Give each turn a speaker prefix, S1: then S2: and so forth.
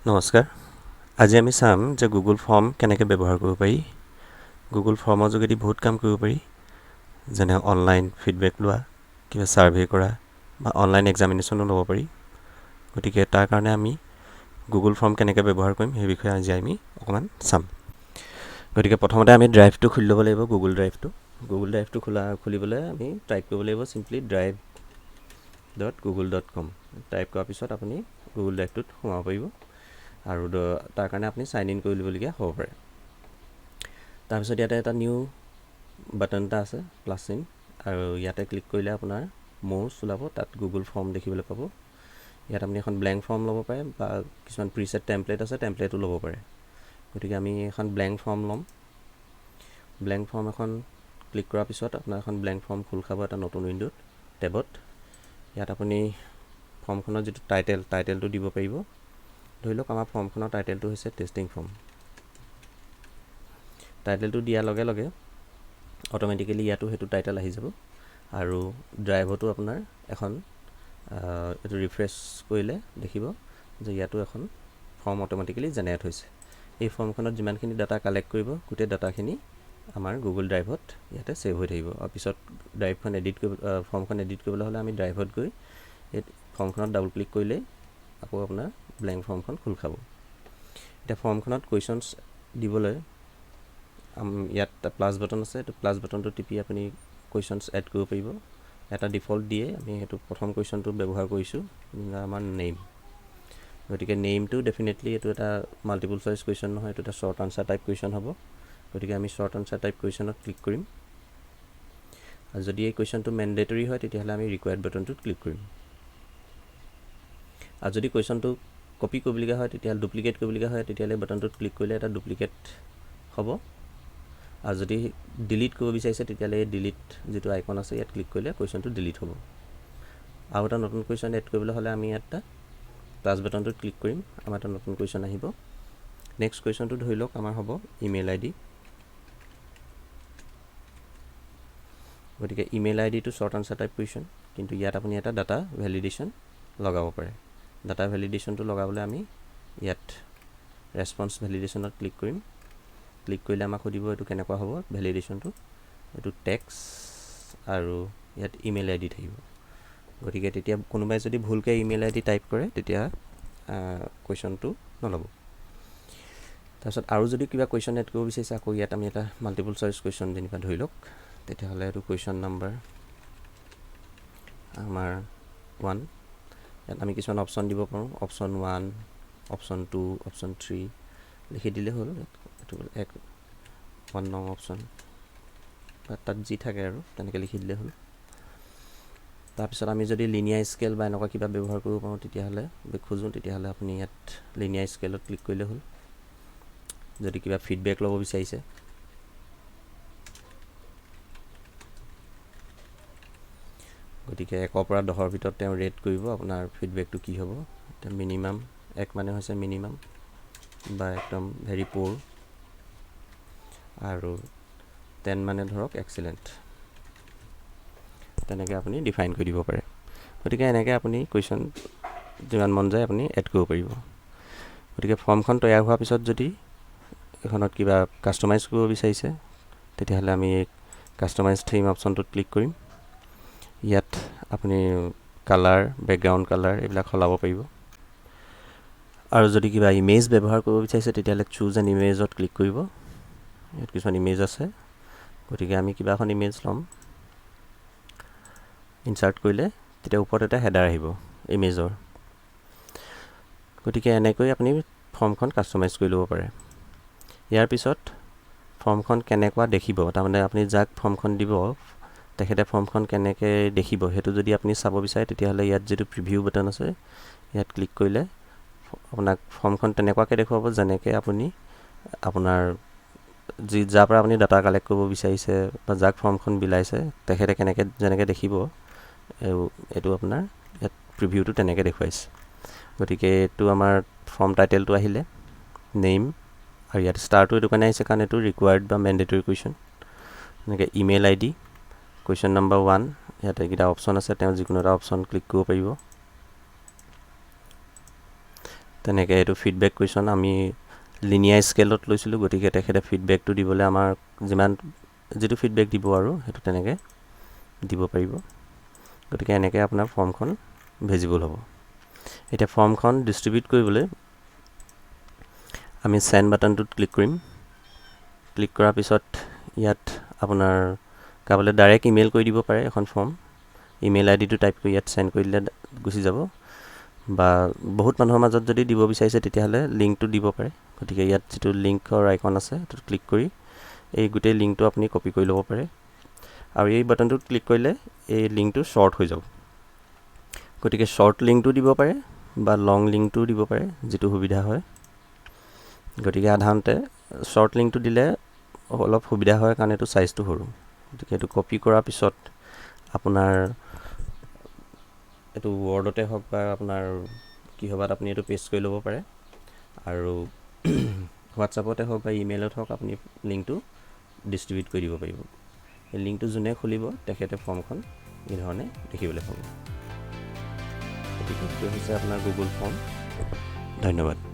S1: নমস্কাৰ, আজি আমি চাম যে গুগল ফৰ্ম কেনেকৈ ব্যৱহাৰ কৰিব পাৰি। গুগল ফৰ্মৰ যোগেদি বহুত কাম কৰিব পাৰি, যেনে অনলাইন ফিডবেক লোৱা, কিবা ছাৰ্ভে কৰা বা অনলাইন এক্সামিনেশ্যনো ল'ব পাৰি। গতিকে তাৰ কাৰণে আমি গুগল ফৰ্ম কেনেকৈ ব্যৱহাৰ কৰিম সেই বিষয়ে আজি আমি অকণমান চাম। গতিকে প্ৰথমতে আমি ড্ৰাইভটো খুলি ল'ব লাগিব, গুগল ড্ৰাইভটো। গুগল ড্ৰাইভটো খুলিবলৈ আমি টাইপ কৰিব লাগিব simply drive.google.com। Type কৰাৰ পিছত আপুনি গুগল ড্ৰাইভটোত সোমাব পাৰিব আৰু তাৰ কাৰণে আপুনি চাইন ইন কৰি ল'বলগীয়া হ'ব পাৰে। তাৰপিছত ইয়াতে এটা নিউ বাটন এটা আছে, প্লাছ চিন, আৰু ইয়াতে ক্লিক কৰিলে আপোনাৰ ম'ৰ ওলাব, তাত গুগল ফৰ্ম দেখিবলৈ পাব। ইয়াত আপুনি এখন ব্লেংক ফৰ্ম ল'ব পাৰে বা কিছুমান প্ৰিছেট টেমপ্লেট আছে, টেমপ্লেটো ল'ব পাৰে। গতিকে আমি এখন ব্লেংক ফৰ্ম ল'ম। ব্লেংক ফৰ্ম এখন ক্লিক কৰাৰ পিছত আপোনাৰ এখন ব্লেংক ফৰ্ম খোল খাব এটা নতুন উইণ্ড'ত, টেবত। ইয়াত আপুনি ফৰ্মখনৰ যিটো টাইটেলটো দিব পাৰিব। ধৰি লওক আমাৰ ফৰ্মখনৰ টাইটেলটো হৈছে টেষ্টিং ফৰ্ম। টাইটেলটো দিয়াৰ লগে লগে অট'মেটিকেলি ইয়াতো সেইটো টাইটেল আহি যাব আৰু ড্ৰাইভতো আপোনাৰ এখন এইটো ৰিফ্ৰেছ কৰিলে দেখিব যে ইয়াতো এখন ফৰ্ম অট'মেটিকেলি জেনেৰেট হৈছে। এই ফৰ্মখনত যিমানখিনি ডাটা কালেক্ট কৰিব গোটেই ডাটাখিনি আমাৰ গুগল ড্ৰাইভত ইয়াতে ছেভ হৈ থাকিব। আৰু পিছত ড্ৰাইভখন এডিট কৰিব, ফৰ্মখন এডিট কৰিবলৈ হ'লে আমি ড্ৰাইভত গৈ এই ফৰ্মখনত ডাবল ক্লিক কৰিলেই আকৌ আপোনাৰ ব্লেংক ফৰ্মখন খোল খাব। এতিয়া ফৰ্মখনত কুৱেশ্যনছ দিবলৈ ইয়াত এটা প্লাছ বাটন আছে, এইটো প্লাছ বাটনটো টিপি আপুনি কুৱেশ্যনছ এড কৰিব পাৰিব। এটা ডিফল্ট দিয়ে, আমি সেইটো প্ৰথম কুৱেশ্যনটো ব্যৱহাৰ কৰিছোঁ, আমাৰ নেইম। গতিকে নেইমটো ডেফিনেটলি এইটো এটা মাল্টিপুল চইচ কুৱেশ্যন নহয়, এইটো এটা শ্বৰ্ট আনচাৰ টাইপ কুৱেশ্যন হ'ব। গতিকে আমি শ্বৰ্ট আনচাৰ টাইপ কুৱেশ্যনত ক্লিক কৰিম। আৰু যদি এই কুৱেশ্যনটো মেণ্ডেটৰী হয় তেতিয়াহ'লে আমি ৰিকুৱাৰ্ড বাটনটোত ক্লিক কৰিম। আৰু যদি কুৱেশ্যনটো কপি কৰিবলগীয়া হয়, তেতিয়াহ'লে ডুপ্লিকেট কৰিবলগীয়া হয়, তেতিয়াহ'লে বাটনটোত ক্লিক কৰিলে এটা ডুপ্লিকেট হ'ব। আৰু যদি ডিলিট কৰিব বিচাৰিছে তেতিয়াহ'লে এই ডিলিট যিটো আইকন আছে ইয়াত ক্লিক কৰিলে কুৱেশ্যনটো ডিলিট হ'ব। আৰু এটা নতুন কুৱেশ্যন এড কৰিবলৈ হ'লে আমি ইয়াত এটা প্লাছ বাটনটোত ক্লিক কৰিম, আমাৰ এটা নতুন কুৱেশ্যন আহিব। নেক্সট কুৱেশ্যনটো ধৰি লওক আমাৰ হ'ব ইমেইল আই ডি। গতিকে ইমেইল আই ডিটো শ্বৰ্ট আনচাৰ টাইপ কুৱেশ্যন, কিন্তু ইয়াত আপুনি এটা ডাটা ভেলিডেশ্যন লগাব পাৰে। ডাটা ভেলিডেশ্যনটো লগাবলৈ আমি ইয়াত ৰেছপন্স ভেলিডেশ্যনত ক্লিক কৰিম। ক্লিক কৰিলে আমাক সুধিব এইটো কেনেকুৱা হ'ব ভেলিডেশ্যনটো, এইটো টেক্স আৰু ইয়াত ইমেইল আই ডি থাকিব। গতিকে তেতিয়া কোনোবাই যদি ভুলকৈ ইমেইল আই ডি টাইপ কৰে তেতিয়া কুৱেশ্যনটো নল'ব। তাৰপিছত আৰু যদি কিবা কুৱেশ্যন এড কৰিব বিচাৰিছে, আকৌ ইয়াত আমি এটা মাল্টিপুল চইচ কুৱেশ্যন যেনিবা ধৰি লওক, তেতিয়াহ'লে এইটো কুৱেশ্যন নাম্বাৰ আমাৰ 1। ইয়াত আমি কিছুমান অপশ্যন দিব পাৰোঁ, অপশ্যন 1, অপশ্যন 2, অপশ্যন 3 লিখি দিলেই হ'ল। এইটো 1 1 নং অপশ্যন বা তাত যি থাকে আৰু তেনেকৈ লিখি দিলেই হ'ল। তাৰপিছত আমি যদি লিনিয়াৰ স্কেল বা এনেকুৱা কিবা ব্যৱহাৰ কৰিব পাৰোঁ তেতিয়াহ'লে খোজোঁ, তেতিয়াহ'লে আপুনি ইয়াত লিনিয়াৰ স্কেলত ক্লিক কৰিলে হ'ল। যদি কিবা ফিডবেক ল'ব বিচাৰিছে, গতিকে 1ৰ পৰা 10ৰ ভিতৰত তেওঁ ৰেট কৰিব আপোনাৰ ফিডবেকটো কি হ'ব। এতিয়া মিনিমাম 1 মানে হৈছে মিনিমাম বা একদম ভেৰি প'ৰ, আৰু 10 মানে ধৰক এক্সিলেণ্ট। তেনেকৈ আপুনি ডিফাইন কৰি দিব পাৰে। গতিকে এনেকৈ আপুনি কুৱেশ্যন যিমান মন যায় আপুনি এড কৰিব পাৰিব। গতিকে ফৰ্মখন তৈয়াৰ হোৱাৰ পিছত যদি এইখনত কিবা কাষ্টমাইজ কৰিব বিচাৰিছে তেতিয়াহ'লে আমি কাষ্টমাইজ থিম অপশ্যনটোত ক্লিক কৰিম। ইয়াত আপুনি কালাৰ, বেকগ্ৰাউণ্ড কালাৰ এইবিলাক সলাব পাৰিব। আৰু যদি কিবা ইমেজ ব্যৱহাৰ কৰিব বিচাৰিছে তেতিয়াহ'লে চুজ এন ইমেজত ক্লিক কৰিব। ইয়াত কিছুমান ইমেজ আছে, গতিকে আমি কিবা এখন ইমেজ ল'ম। ইনচাৰ্ট কৰিলে তেতিয়া ওপৰত এটা হেডাৰ আহিব ইমেজৰ। গতিকে এনেকৈ আপুনি ফৰ্মখন কাষ্টমাইজ কৰি ল'ব পাৰে। ইয়াৰ পিছত ফৰ্মখন কেনেকুৱা দেখিব, তাৰমানে আপুনি যাক ফৰ্মখন দিব তেখেতে ফৰ্মখন কেনেকৈ দেখিব সেইটো যদি আপুনি চাব বিচাৰে তেতিয়াহ'লে ইয়াত যিটো প্ৰিভিউ বাটন আছে ইয়াত ক্লিক কৰিলে আপোনাক ফৰ্মখন তেনেকুৱাকৈ দেখুৱাব যেনেকৈ আপুনি আপোনাৰ যি যাৰ পৰা আপুনি ডাটা কালেক্ট কৰিব বিচাৰিছে বা যাক ফৰ্মখন বিলাইছে তেখেতে কেনেকৈ যেনেকৈ দেখিব এইটো আপোনাৰ ইয়াত প্ৰিভিউটো তেনেকৈ দেখুৱাইছে। গতিকে এইটো আমাৰ ফৰ্ম টাইটেলটো আহিলে, নেইম, আৰু ইয়াত ষ্টাৰটো এইটো কাৰণে আহিছে কাৰণ এইটো ৰিকুৱাৰ্ড বা মেণ্ডেটৰী কুৱেশ্যন। এনেকৈ email I D, question number 1, ইয়াত এইকেইটা অপশ্যন আছে, তেওঁ যিকোনো এটা অপশ্যন ক্লিক কৰিব পাৰিব। তেনেকৈ এইটো ফিডবেক কুৱেশ্যন আমি লিনিয়াৰ স্কেলত লৈছিলোঁ, গতিকে তেখেতে ফিডবেকটো দিবলৈ আমাৰ যিমান যিটো ফিডবেক দিব আৰু সেইটো তেনেকৈ দিব পাৰিব। গতিকে এনেকৈ আপোনাৰ ফৰ্মখন ভিজিবল হ'ব। এতিয়া ফৰ্মখন ডিষ্ট্ৰিবিউট কৰিবলৈ আমি চেণ্ড বাটনটোত ক্লিক কৰিম। ক্লিক কৰাৰ পিছত ইয়াত আপোনাৰ কাৰোবালৈ ডাইৰেক্ট ইমেইল কৰি দিব পাৰে। এখন ফৰ্ম ইমেইল আই ডিটো টাইপ কৰি ইয়াত চেণ্ড কৰি দিলে গুচি যাব, বা বহুত মানুহৰ মাজত যদি দিব বিচাৰিছে, তেতিয়াহ'লে লিংকটো দিব পাৰে। গতিকে ইয়াত যিটো লিংকৰ আইকন আছে, সেইটোত ক্লিক কৰি এই গোটেই লিংকটো আপুনি কপি কৰি ল'ব পাৰে আৰু এই বাটনটোত ক্লিক কৰিলে এই লিংকটো শ্বৰ্ট হৈ যাব। গতিকে শ্বৰ্ট লিংকটো দিব পাৰে বা লং লিংকটোও দিব পাৰে, যিটো সুবিধা হয়। গতিকে সাধাৰণতে শ্বৰ্ট লিংকটো দিলে অলপ সুবিধা হয়, কাৰণ এইটো চাইজটো সৰু। গতিকে এইটো কপি কৰাৰ পিছত আপোনাৰ এইটো ৱৰ্ডতে হওক বা আপোনাৰ কিহবাত আপুনি এইটো পেষ্ট কৰি ল'ব পাৰে আৰু হোৱাটছআপতে হওক বা ইমেইলত হওক, আপুনি লিংকটো ডিষ্ট্ৰিবিউট কৰি দিব পাৰিব। এই লিংকটো যোনে খুলিব, তেখেতে ফৰ্মখন এই ধৰণে দেখিবলৈ পাব। গতিকে এইটো হৈছে আপোনাৰ গুগল ফৰ্ম। ধন্যবাদ।